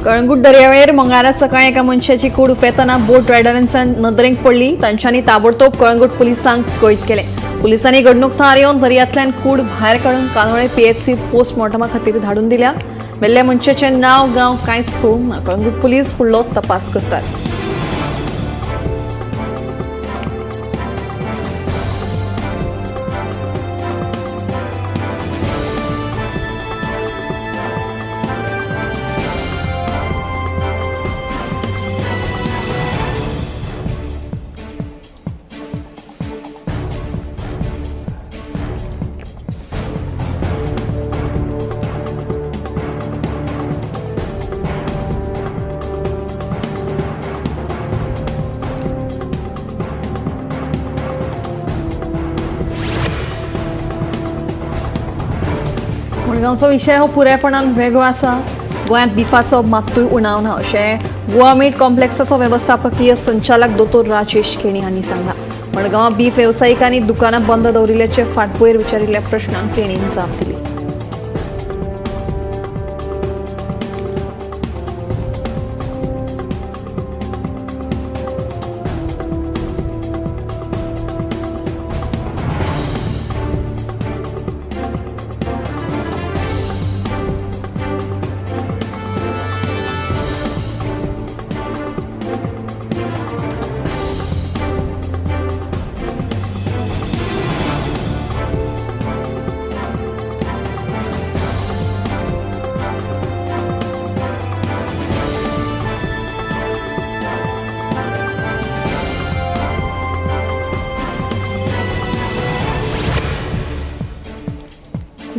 कळंगूट दर्यावेळेर मंगळारा सकाळीं एका मनशाची कूड उफेतना बोट रायडरांच्या नदरेक पडली. तांच्यांनी ताबडतोब कळंगूट पुलिसांक कळीत केलें. पुलिसांनी घडणूक थळार येवन दर्यांतल्यान कूड भायर काडून कांदोळे पीएचसी पोस्टमॉर्टमा खातीर धाडून दिल्या. मेल्ल्या मनशाचें नांव गांव कांयच कळूंक ना. कळंगूट पुलीस फुडलो तपास करतात. मडगांवचो विशय हो पुरायपणान वेगळो आसा. गोंयांत बिफाचो मात्तूय उणाव ना अशें गोवा मीट कॉम्प्लेक्साचो वेवस्थापकीय संचालक दोतोर राजेश केणी हांणी सांगलां. मडगांवां बीफ वेवसायिकांनी दुकानां बंद दवरिल्ल्याचे फाटभुंयेर विचारिल्ल्या प्रश्नांक केणीन जाप दिली.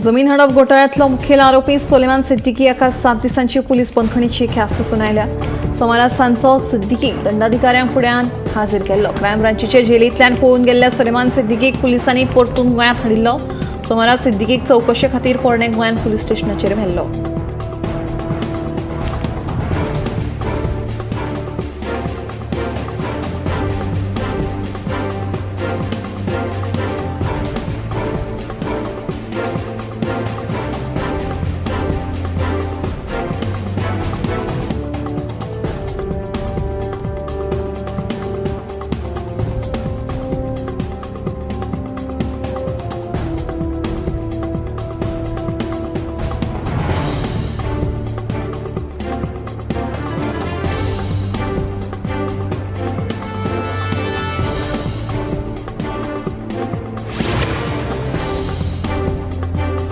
जमीन हडप घोटाळ्यांतलो मुखेल आरोपी सोलेमान सिद्दीकी हाका 7 दिसांची पुलीस बंदखणीची ख्यास्त सुनायल्या. सोमारा सांजचो सिद्दीकी दंडाधिकाऱ्यां फुड्यान हाजीर केल्लो. क्रायम ब्रांचीचे जेलींतल्यान पळून गेल्ल्या सोलेमान सिद्दीकीक पुलिसांनी परतून गोंयांत हाडिल्लो. सोमारा सिद्दीकीक चवकशे खातीर पोरणे गोंयांत पुलीस स्टेशनाचेर व्हेल्लो.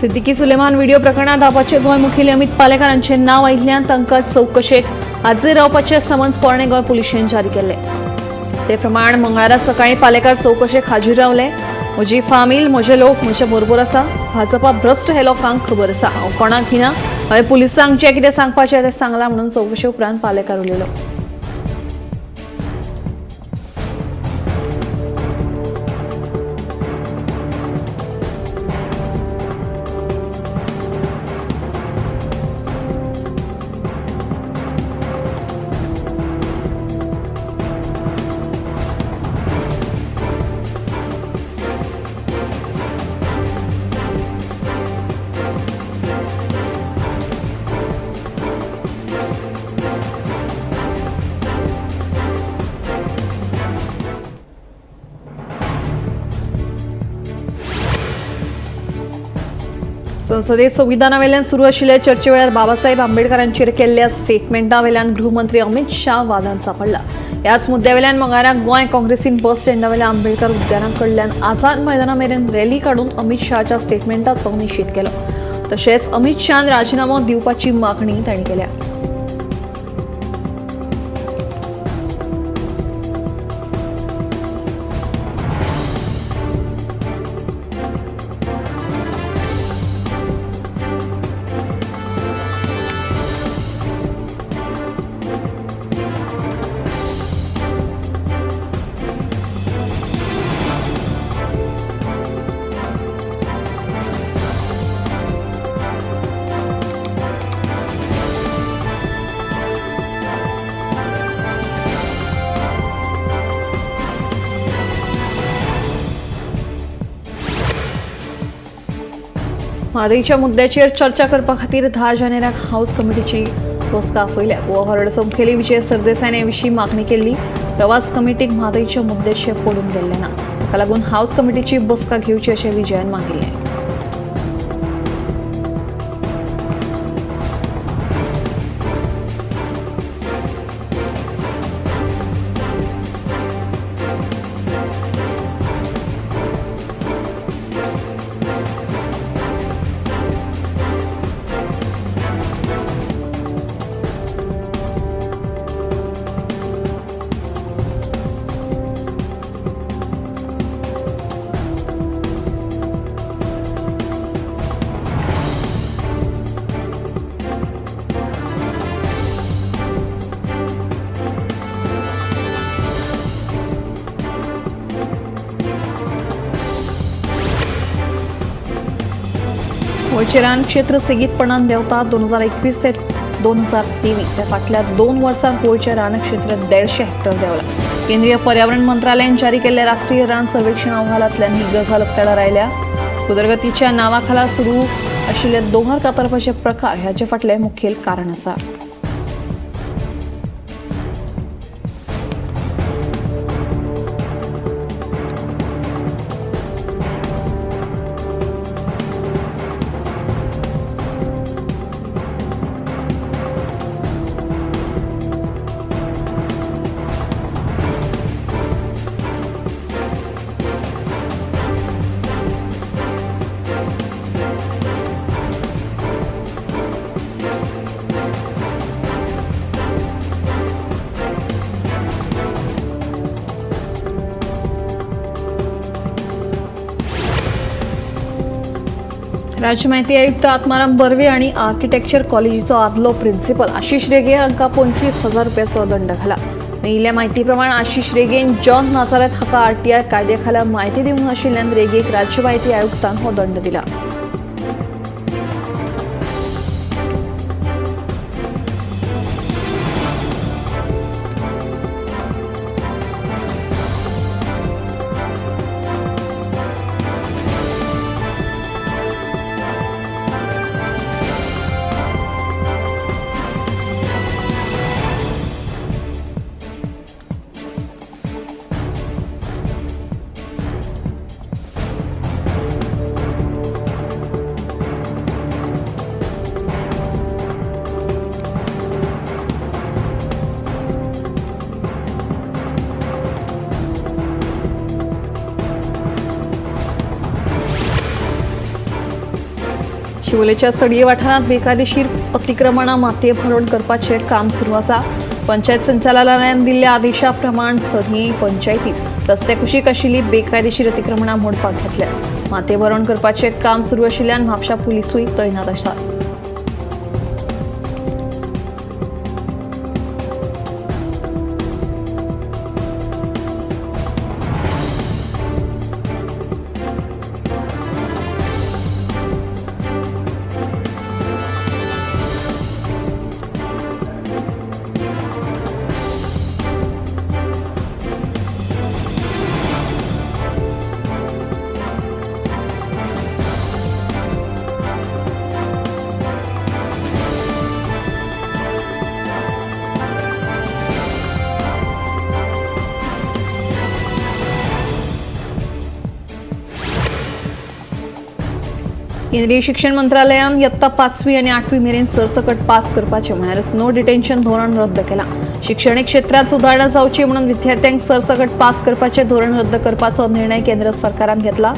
सिद्दीकी सुलेमान व्हिडिओ प्रकरणात आपाचे गोंय मुखेली अमित पालेकार हांचें नांव आयिल्ल्यान तांकां चवकशेक हाजीर रावपाचे समन्स पोरणे गोंय पुलिशेन जारी केल्ले. ते प्रमाण मंगळारा सकाळीं पालेकार चवकशेक हाजीर रावले. म्हजी फामील, म्हजे लोक म्हजे बरोबर आसा. भाजपा भ्रश्ट हे लोकांक खबर आसा. हांव कोणाक भिना. हांवें पुलिसांक जें कितें सांगपाचें तें सांगलां म्हणून चवकशे उपरांत पालेकार उलयलो. संसदेत संविधानावेल्यान सुरू आशिल्ल्या चर्चे वेळार बाबासाहेब आंबेडकरांचेर केल्ल्या स्टेटमेंटा वेल्यान गृहमंत्री अमित शाह वादान सांपडला. ह्याच मुद्द्यावेल्यान मंगळारा गोंय काँग्रेसीन बस स्टँडावेल्या आंबेडकर उद्याना कडल्यान आझाद मैदाना मेरेन रॅली काडून अमित शहाच्या स्टेटमेंटाचो निशेध केलो. तशेंच अमित शहान राजिनामो दिवपाची मागणी तांणी केल्या. म्हादईच्या मुद्द्याचेर चर्चा करपा खातीर 10 जानेराक हाऊस कमिटीची बसका आपयल्या. गोवा फॉरवर्डाचो मुखेली विजय सरदेसायान हे विशीं मागणी केल्ली. प्रवास कमिटीक म्हादयच्या मुद्द्याचें पडून गेल्लें ना, ताका लागून हावस कमिटीची बसका घेवची अशें विजयान मागिल्लें. गोंयचें रान क्षेत्र सेगीतपणान देंवता. 2021 ते 2023 ह्या फाटल्या 2 वर्सांत गोंयचें रान क्षेत्र 150 हेक्टर देंवलां. केंद्रीय पर्यावरण मंत्रालयान जारी केल्ल्या राष्ट्रीय रान सर्वेक्षण अहवालांतल्यान ही गजाल उक्ताडार आयल्या. उदरगतीच्या नांवाखाला सुरू आशिल्ले दोंगर कातरपाचे प्रकार हाचे फाटलें मुखेल कारण आसा. राज्य माहिती आयुक्त आत्माराम बर्वे आणि आर्किटेक्चर कॉलेजीचो आदलो प्रिन्सिपल आशिष रेगे हांकां 25,000 रुपयाचो दंड घाला. मेळिल्ल्या माहिती प्रमाण आशिष रेगेन जॉन नाझारेथ हाका आरटीआय कायद्याखाला माहिती दिवंक नाशिल्ल्यान रेगेक राज्य माहिती आयुक्तान हो दंड दिला. शिवोलेच्या सडये वाठारांत बेकायदेशीर अतिक्रमणां मातये भरवण करपाचें काम सुरू आसा. पंचायत संचालनालयान दिल्ल्या आदेशा प्रमाण सडये पंचायतीत रस्त्या कुशीक आशिल्ली बेकायदेशीर अतिक्रमणां मोडपाक घेतल्या. मातये भरवण करपाचें काम सुरू आशिल्ल्यान म्हापशा पुलिसूय तैनात आसात. केंद्रीय शिक्षण मंत्रालयान यत्ता 5वी आनी 8वी मेरेन सरसकट पास करपाचें म्हळ्यारच नो डिटेन्शन धोरण रद्द केलां. शिक्षणीक क्षेत्रांत सुदारणा जावची म्हणून विद्यार्थ्यांक सरसकट पास करपाचें धोरण रद्द करपाचो निर्णय केंद्र सरकारान घेतला.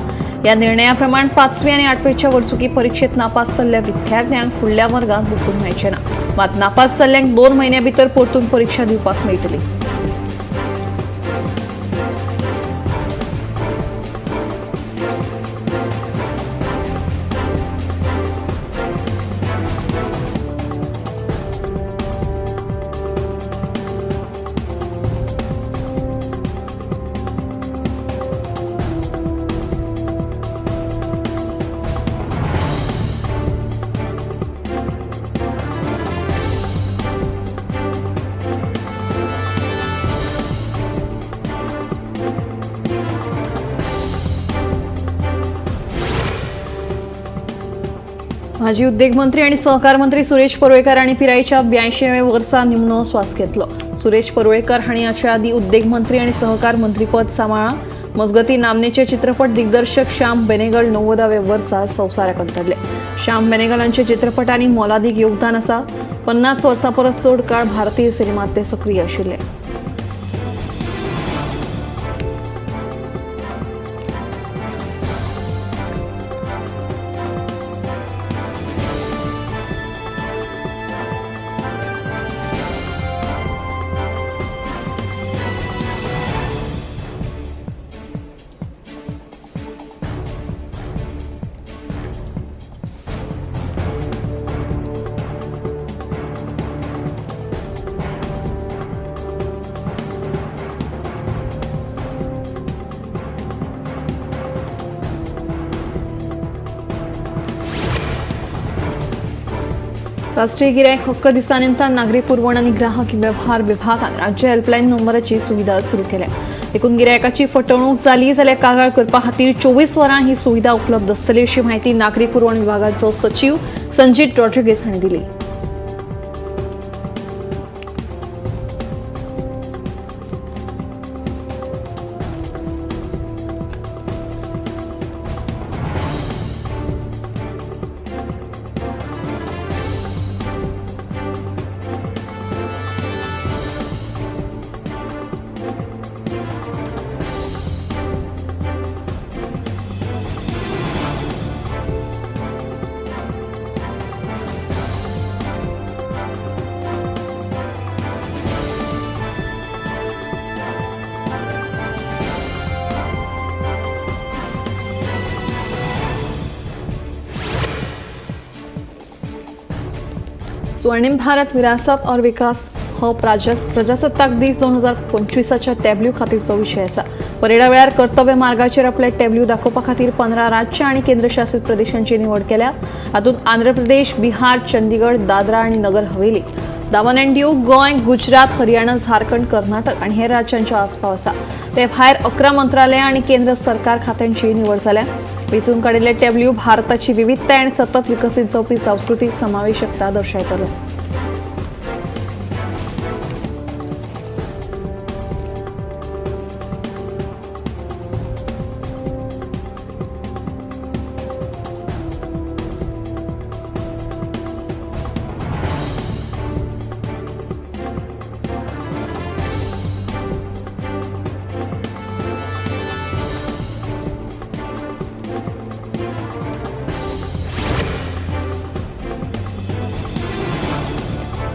ह्या निर्णया प्रमाण 5वी आनी 8वीच्या वर्सुकी परिक्षेत नापास जाल्ल्या विद्यार्थ्यांक फुडल्या वर्गांत बसूंक मेळचें ना. मात नापास जाल्ल्यांक 2 म्हयन्या भितर परतून परिक्षा दिवपाक मेळटली. माजी उद्देग मंत्री आनी सहकार मंत्री सुरेश परुळेकर हांणी पिरायेच्या 82व्या वर्सा निमणो स्वास घेतलो. सुरेश परुळेकर हांणी हाचे आदीं उद्देग मंत्री आनी सहकार मंत्रीपद सांबाळ्ळां. मजगतीं नामनेचे चित्रपट दिग्दर्शक श्याम बेनेगल 90व्या वर्सा संवसाराक अंतरले. श्याम बेनेगल हांच्या चित्रपटांनी मोलादीक योगदान आसा. 50 वर्सां परस चड काळ भारतीय सिनेमांत ते सक्रीय आशिल्ले. राष्ट्रीय गिरायक हक्क दिसा निमतान नागरी पुरवण आनी ग्राहक व्यवहार विभागान राज्य हेल्पलायन नंबराची सुविधा सुरू केल्या. एकूण गिरायकाची फटवणूक जाली जाल्यार कागाळ करपा खातीर 24 वरां ही सुविधा उपलब्ध आसतली अशी म्हायती नागरी पुरवण विभागाचो सचीव संजीत रॉड्रिगेस हांणी दिली. स्वर्णिम भारत विरासत और विकास हो प्रजासत्ताक दीस 2025 टॅब्ल्यू खातीरचो विशय आसा. परेडा वेळार कर्तव्य मार्गाचेर आपले टॅब्ल्यू दाखोवपा खातीर 15 राज्यां आनी केंद्रशासित प्रदेशांची निवड केल्या. हातूंत आंध्र प्रदेश, बिहार, चंदीगड, दादरा आनी नगर हवेली, दामन अँड दीव, गोंय, गुजरात, हरियाणा, झारखंड, कर्नाटक आनी हेर राज्यांचो आस्पाव आसा. ते भायर 11 मंत्रालयां आनी केंद्र सरकार खात्यांची निवड जाल्या. वेंचून काडिल्ले टॅब्ल्यू भारताची विविधताय आनी सतत विकसीत जावपी सांस्कृतीक समावेशकता दर्शयतलो.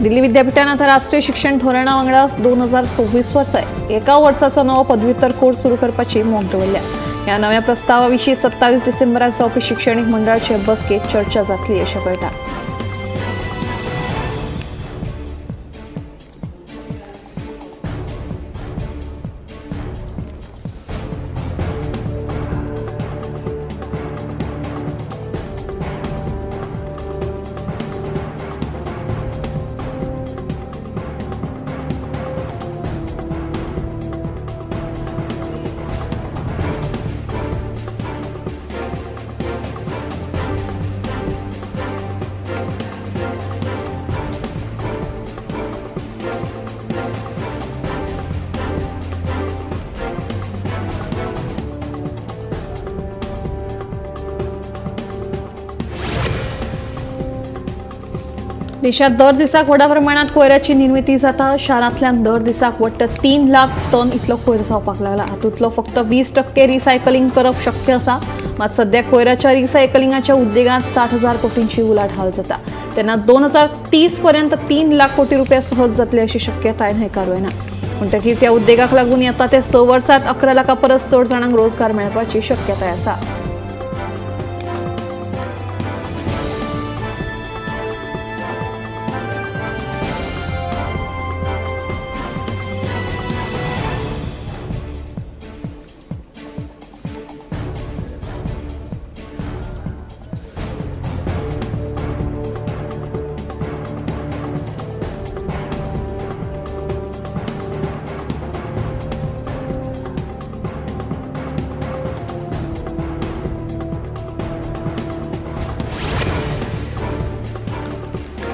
दिल्ली विद्यापीठान आता राष्ट्रीय शिक्षण धोरणा वांगडा 2026 वर्सा एका वर्साचो नवो पदव्युत्तर कोर्स सुरू करपाची मोख दवरल्या. ह्या नव्या प्रस्तावा विशीं 27 डिसेंबराक जावपी शिक्षणीक मंडळाचे बसकेंत चर्चा जातली अशें कळटा. देशात दर दिसाक व्हडा प्रमाणात कोयराची निर्मिती जाता. शारांतल्यान दर दिसाक वट्ट 3 लाख टन इतलो कोयर जावपाक लागला. हातूंतलो फक्त 20% रिसायकलिंग करप शक्य आसा. मात सध्या कोयराच्या रिसायकलिंगाच्या उद्देगांत 60,000 कोटींची उलाढाल जाता. तेन्ना 2030 पर्यंत 3 लाख कोटी रुपया सहज जातले अशी शक्यताय न्हयकारू येना. म्हणटकीच ह्या उद्देगाक लागून येता ते 6 वर्सांत 11 लाखां परस चड जाणांक रोजगार मेळपाची शक्यताय आसा.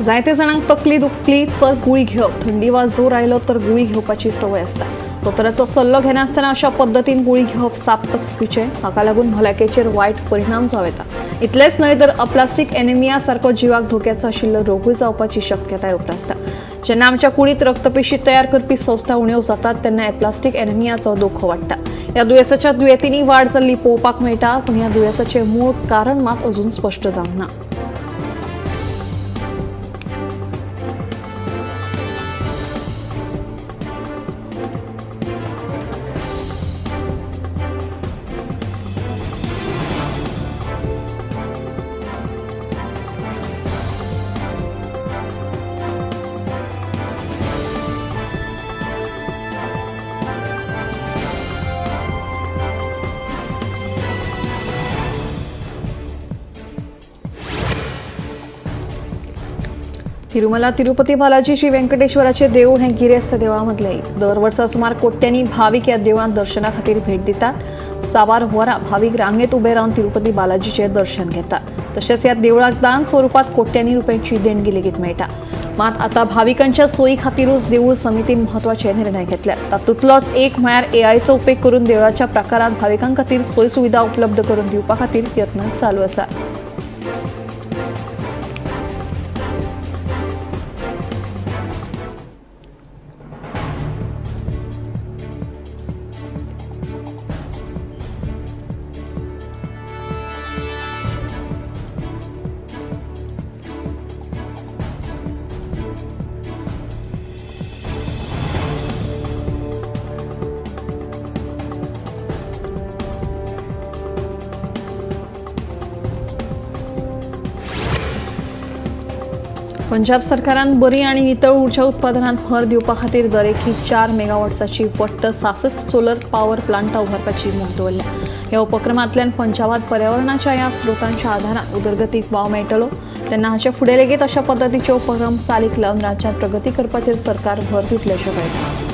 जायते जाणांक तकली दुखली तर गुळी घेवप, थंडी वा जोर आयलो तर गुळी घेवपाची संवय आसता। दोतोराचो सल्लो घेनासतना अशा पद्दतीन गुळी घेवप साप्प चुकीचें। हाका लागून भलायकेचेर वायट परिणाम जावं येता। इतलेंच न्हय तर अप्लास्टीक एनिमिया सारको जिवाक धोक्याचो आशिल्लो रोगूय जावपाची शक्यताय उप्रासता। जेन्ना आमच्या कुडींत रक्तपेशी तयार करपी संस्था उण्यो जातात तेन्ना एप्लास्टीक एनिमियाचो धोको वाडटा। ह्या दुयेंसाच्या दुयेंतींनी वाड जाल्ली पळोवपाक मेळटा, पूण ह्या दुयेंसाचें मूळ कारण मात अजून स्पश्ट जावंक ना। तिरुमला तिरुपती बालाजी श्री व्यंकटेश्वराचे देऊळ हे गिरेस्त देवळां मदलें एक। दर वर्सा सुमार कोट्यांनी भावीक ह्या देवळांत दर्शना खातीर भेट दितात। साबार वरां भावीक रांगेत उबे रावन तिरुपती बालाजीचें दर्शन घेतात। तशेंच ह्या देवळाक दान स्वरुपात कोट्यांनी रुपयांची देणगी लेगीत मेळटा। मात आतां भाविकांच्या सोयी खातीरूच देऊळ समितीन म्हत्वाचे निर्णय घेतल्यात। तातूंतलोच एक म्हळ्यार एआयचो उपेग करून देवळाच्या प्राकारांत भाविकां खातीर सोयी सुविधा उपलब्ध करून दिवपा खातीर यत्न चालू आसात। पंजाब सरकारान बरी आनी नितळ ऊर्जा उत्पादनात भर दिवपा खातीर दरेकी 4 मेगावॉट्साची वट्ट 66 सोलर पॉवर प्लांटां उबारपाची मोख दवरल्या। ह्या उपक्रमांतल्यान पंजाबात पर्यावरणाच्या ह्या स्रोतांच्या आदारान उदरगतीक वाव मेळटलो। तेन्ना हाचे फुडें लेगीत अशा पद्दतीचे उपक्रम चालीक लावन राज्यांत प्रगती करपाचेर सरकार भर दितलें अशें कळटा।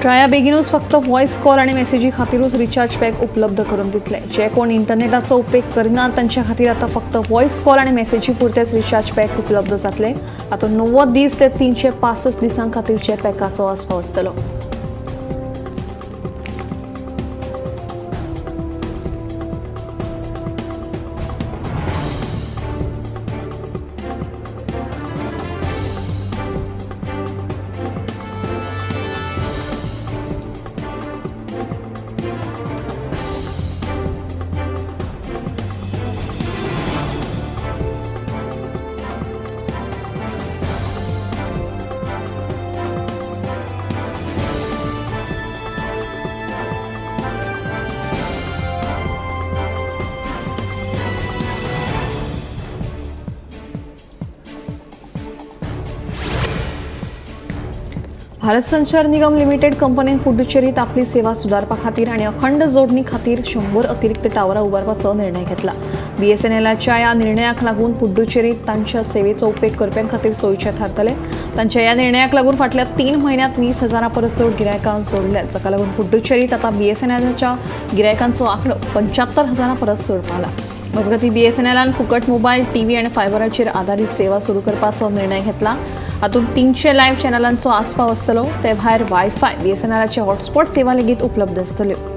ट्राया बेगीनूच फक्त व्हॉयस कॉल आनी मेसेजी खातीरूच रिचार्ज पॅक उपलब्ध करून दितले। जे कोण इंटरनेटाचो उपेग करिना तांच्या खातीर आतां फक्त व्हॉयस कॉल आनी मेसेजी पुरतेच रिचार्ज पॅक उपलब्ध जातले। आतां 90 दीस ते 365 दिसां खातीरचे पॅकाचो आस्पाव आसतलो। भारत संचार निगम लिमिटेड कंपनीन पुडुचेरीत आपली सेवा सुदारपा खातीर आनी अखंड जोडणी खातीर 100 अतिरिक्त टावरां उबारपाचो निर्णय घेतला। बीएसएनएलाच्या ह्या निर्णयाक लागून पुडुचेरीत तांच्या सेवेचो उपेग करप्यां खातीर सोयीचें थारतलें। तांच्या ह्या निर्णयाक लागून फाटल्या 3 म्हयन्यांत 20,000 परस चड गिरायकां जोडल्यात, जाका लागून पुडुचेरीत आतां बीएसएनएलाच्या गिरायकांचो आंकडो 75,000 परस चड पावला। मजगतीं बीएसएनएलान फुकट मोबायल, टीव्ही आनी फायबराचेर आदारीत सेवा सुरू करपाचो निर्णय घेतला। हातूंत 300 लायव्ह चॅनलांचो आस्पाव आसतलो। ते भायर वायफाय, बीएसएनएलाचे हॉटस्पॉट सेवा लेगीत उपलब्ध आसतल्यो।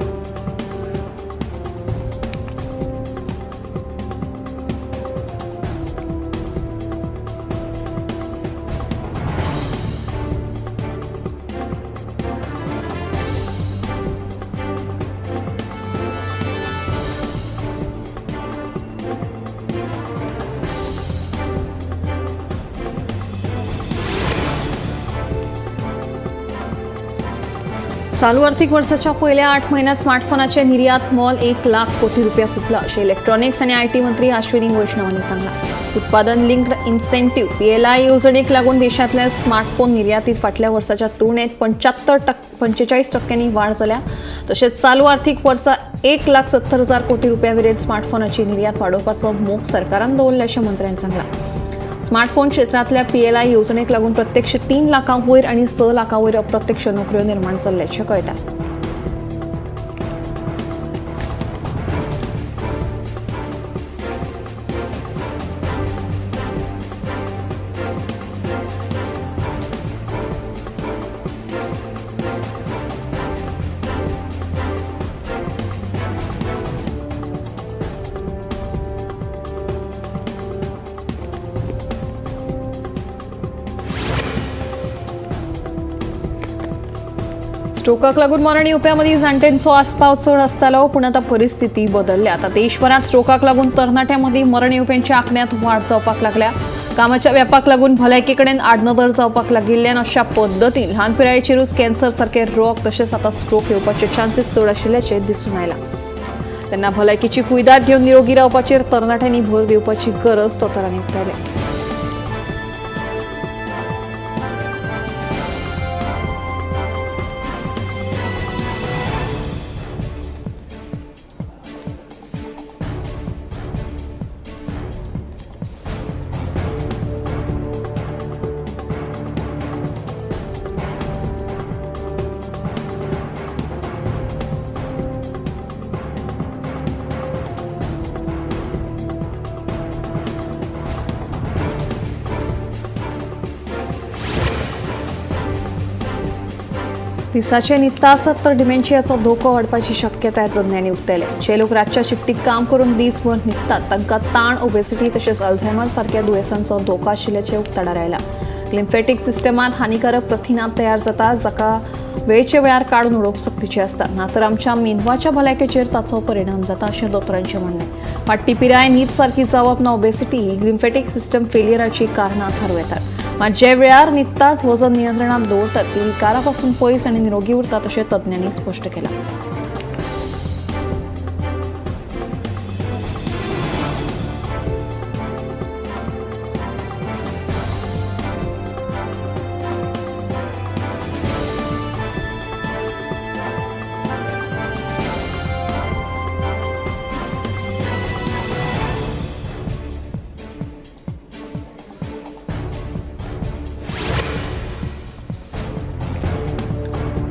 चालू आर्थिक वर्साच्या पयल्या 8 म्हयन्यांत स्मार्टफोनाचे निर्यात मोल 1 लाख कोटी रुपया फुटला अशें इलेक्ट्रॉनिक्स आनी IT मंत्री अश्विनी वैष्णव हांणी सांगलां. उत्पादन लिंक्ड इन्सेंटिव्ह पीएलआय येवजणेक लागून देशांतल्या स्मार्टफोन निर्यातीत फाटल्या वर्साच्या तुळनेत 45% वाड जाल्या. तशेंच चालू आर्थिक वर्सा 1,70,000 कोटी रुपया मेरेन स्मार्टफोनाची निर्यात वाडोवपाचो मोख सरकारान दवरला अशें मंत्र्यान सांगलां. स्मार्टफोन क्षेत्रांतल्या पीएलआय येवजणेक लागून प्रत्यक्ष 3 लाखां वयर आनी 6 लाखां वयर अप्रत्यक्ष नोकऱ्यो निर्माण जाल्ल्याचें कळटा. स्ट्रोकाक लागून मरण येवप्यां मदीं जाण्ट्यांचो आस्पाव चड आसतालो, पूण आतां परिस्थिती बदल्ल्या. आतां देशभरांत स्ट्रोकाक लागून तरणाट्यां मदीं मरण येवप्यांच्या आंकड्यांत वाड जावपाक लागल्या. कामाच्या व्यापाक लागून भलायके कडेन आडनदर जावपाक लागिल्ल्यान अशा पद्दतीन ल्हान पिरायेचेरूच कॅन्सर सारके रोग तशेंच आतां स्ट्रोक येवपाचे चान्सीस चड आशिल्ल्याचें दिसून आयलां. तेन्ना भलायकेची कुयदाद घेवन निरोगी रावपाचेर तरणाट्यांनी भर दिवपाची गरज दोतोरांनी उक्तायल्या. दिसाचे न्हिदता आसत तर डिमेन्शियाचो धोको वाडपाची शक्यताय तज्ञांनी उक्तायल्या. जे लोक रातच्या शिफ्टीक काम करून दीसभर न्हिदतात तांकां ताण, ओबेसिटी तशेंच अल्झायमर सारक्या दुयेंसांचो धोको आशिल्ल्याचें उक्ताडार आयलां. लिम्फेटीक सिस्टमांत हानिकारक प्रथिनां तयार जाता जाका वेळचे वेळार काडून उडोवप सक्तीचें आसता, नातर आमच्या मेंदवाच्या भलायकेचेर ताचो परिणाम जाता अशें दोतोरांचें म्हणणें. वाडटी पिराय, न्हीद सारकी जावप ना, ओबेसिटी ही लिम्फेटीक सिस्टम फेलियराची कारणां थारूं येतात. मात जे वेळार न्हिदतात, वजन नियंत्रणात दवरतात ती विकारापासून पयस आनी निरोगी उरतात अशें तज्ञांनी स्पश्ट केलां.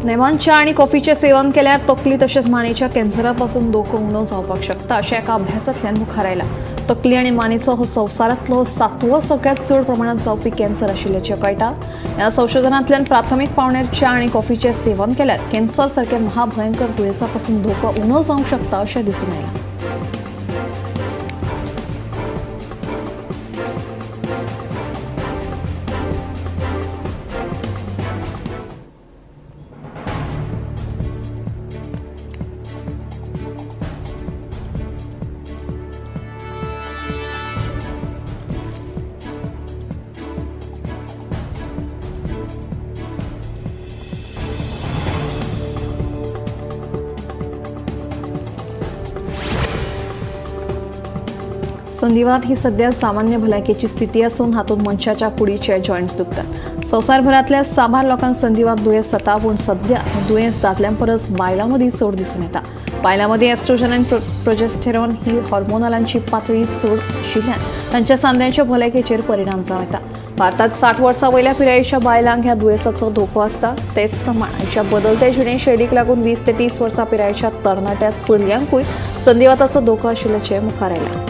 नेमान च्या आनी कॉफीचें सेवन केल्यार तकली तशेंच मानेच्या कॅन्सरा पासून धोको उणो जावपाक शकता अशें एका अभ्यासांतल्यान मुखार आयलां. तकली आनी मानेचो हो संवसारांतलो 7वो सगळ्यांत चड प्रमाणांत जावपी कॅन्सर आशिल्ल्याचें कळटा. ह्या संशोधनांतल्यान प्राथमीक पावण्यार च्या आनी कॉफीचें सेवन केल्यार कॅन्सर सारक्या महाभयंकर दुयेंसा पासून धोको उणो जावंक शकता अशें दिसून आयलां. संधिवात ही सध्या सामान्य भलायकेची स्थिती आसून हातूंत मनशाच्या कुडीचे जॉयंट्स दुखतात. संवसारभरांतल्या साबार लोकांक संधिवात दुयेंस जाता, पूण सध्या दुयेंस दादल्यां परस बायलां मदीं चड दिसून येता. बायलां मदीं एस्ट्रोजन आनी प्रोजेस्टेरॉन ही हॉर्मोनलांची पातळी चड आशिल्ल्यान तांच्या सांध्यांच्या भलायकेचेर परिणाम जावं येता. भारतात 60 वर्सां वयल्या पिरायेच्या बायलांक ह्या दुयेंसाचो धोको आसता. तेच प्रमाण आयच्या बदलत्या जिणेशैलीक लागून 20 ते 30 वर्सां पिरायेच्या तरणाट्या चलयांकूय संधिवाताचो धोको आशिल्ल्याचें मुखार आयलां.